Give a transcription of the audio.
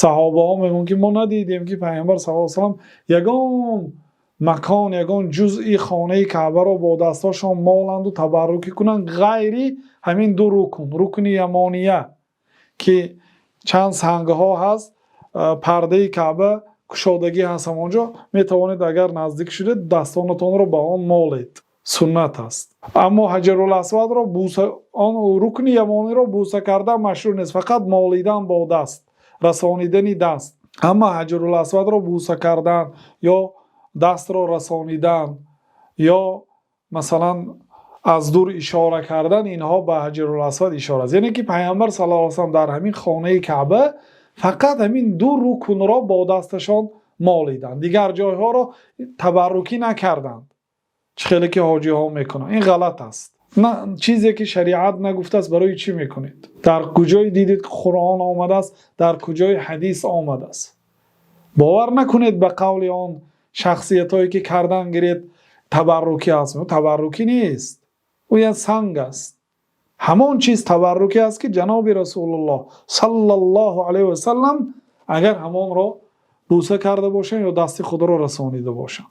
Саҳобаҳо мегӯянд, ки мо надидем, ки Паёмбар саллаллоҳу алайҳи васаллам ягон макон, ягон ҷузъи хонаи Каъбаро бо дастҳояшон моланд ва табаррукӣ кунанд, ғайри ҳамин ду рукн, рукни ямония, ки чанд сангҳо ҳаст, пардаи Каъба кушодагӣ ҳаст, он ҷо метавонед, агар наздик шудед, дастонатонро ба он молед. Суннат аст. Аммо Ҳаҷарул Асвадро бӯса, он рукни ямониро бӯса кардан машрӯъ нест, фақат молидан бо даст, расонидани даст. Аммо Ҳаҷарул Асвадро бӯса кардан ё дастро расонидан ё масалан аз дур ишора кардан, инҳо ба Ҳаҷарул Асвад ишора аст. Яъне ки Паёмбар саллаллоҳу алайҳи васаллам дар ҳамин хонаи Каъба фақат ҳамин ду рукнро бо дасташон молиданд. Дигар ҷойҳоро табаррукӣ накарданд. Чӣ хеле ки ҳоҷиҳо мекунанд. Ин ғалат аст. На чизе ки шариат нагуфтааст, барои чӣ мекунед? Дар куҷое дидед, ки Қуръон омадааст, дар куҷои ҳадис омадааст? Бовар накунед ба қавли он шахсиятҳое ки кардан гиред, табаррукӣ аст. Табаррукӣ нест. Ӯ як санг аст. Ҳамон чиз табаррукӣ аст, ки ҷаноби Расулуллоҳ саллаллоҳу алайҳи васаллам агар ҳамонро бӯса карда бошанд ё дасти худро расонида бошанд.